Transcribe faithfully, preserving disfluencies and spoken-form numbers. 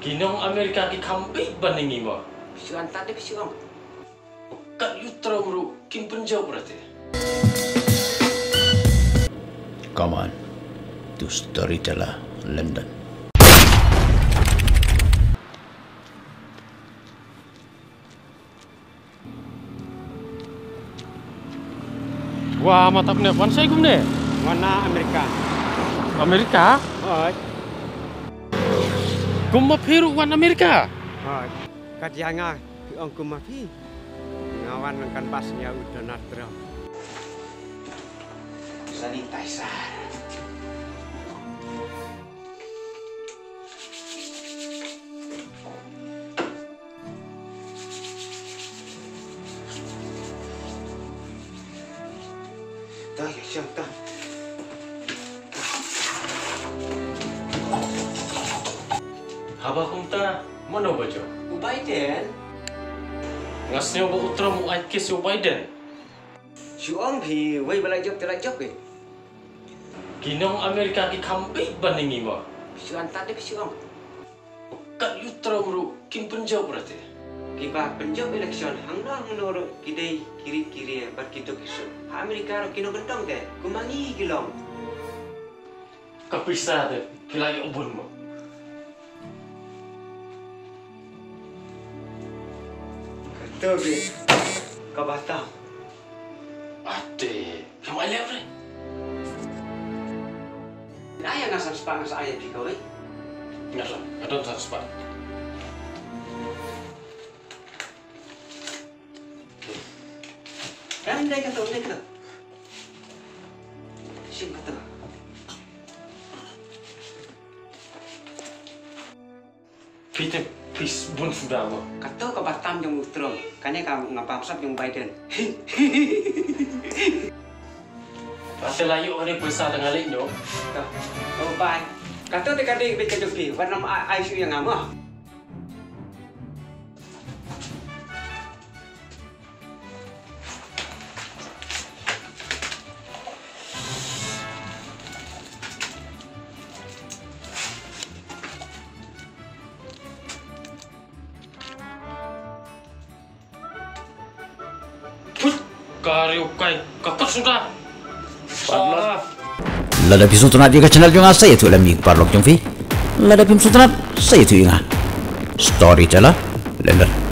Ki nong Amerika ki kham beit ban ïa ngi mo. Phi shu wan tad de phi shu ong. Kat ïa u Trump ruh kim pynjop rate. Come on to Storyteller London. Wa, ma tap ne wan shai kumne? Wan na Amerika. Amerika? Hooid. Kum ma phi ruh wan Amerika? Hooid. Kat ïa nga, phi ong kum ma phi. Nga wan nang kan bas ïa u Donald Trump. Sanitizer. To, ïa shong to. Haba kumta, mano ba jop? U Biden. Nga sngew ba u Trump u ai case ïa u Biden. Shu ong phi, wei ba la jop te la jop eh. Ki nong Amerika ki kham beit ban ïa ngi mo. Phi shu wan tad de phi shu ong. Kat ïa u Trump ruh kim pynjop rate. Kiba pynjop election hangno hangno ruh ki dei ki rit ki ria bad ki duk ki suk. Ha Amerika ruh ki nongkyndong te, kum ma ngi ki long. Ka pisa te phi la ïoh bun mo. Kato ki kaba tam. Ate, phi wan leh re. Ai ïa nga san spah, nga sa ai ïa phi kawei. Nga don, nga don san spah. Em, dei kato, dei kato. Shim kato. Phi te phi bun suda mo. Kato kaba tam jong u Trump, kane ka nga bam sap jong Biden. Ate la ïoh kane pisa tang nga leit noh. To. Oh, bye. Kato te ka dei bad ka jong phi, wat nym ai, ai shuh ïa nga mo. Put, ka riewkai, ka kot suda. Ah. Lada phi sngewtynnat ïa ka channel jong nga, sa ïathuh lem ïa ki paralok jong phi. Lada phim sngewtynnat, sa ïathuh ïa nga. Storyteller London.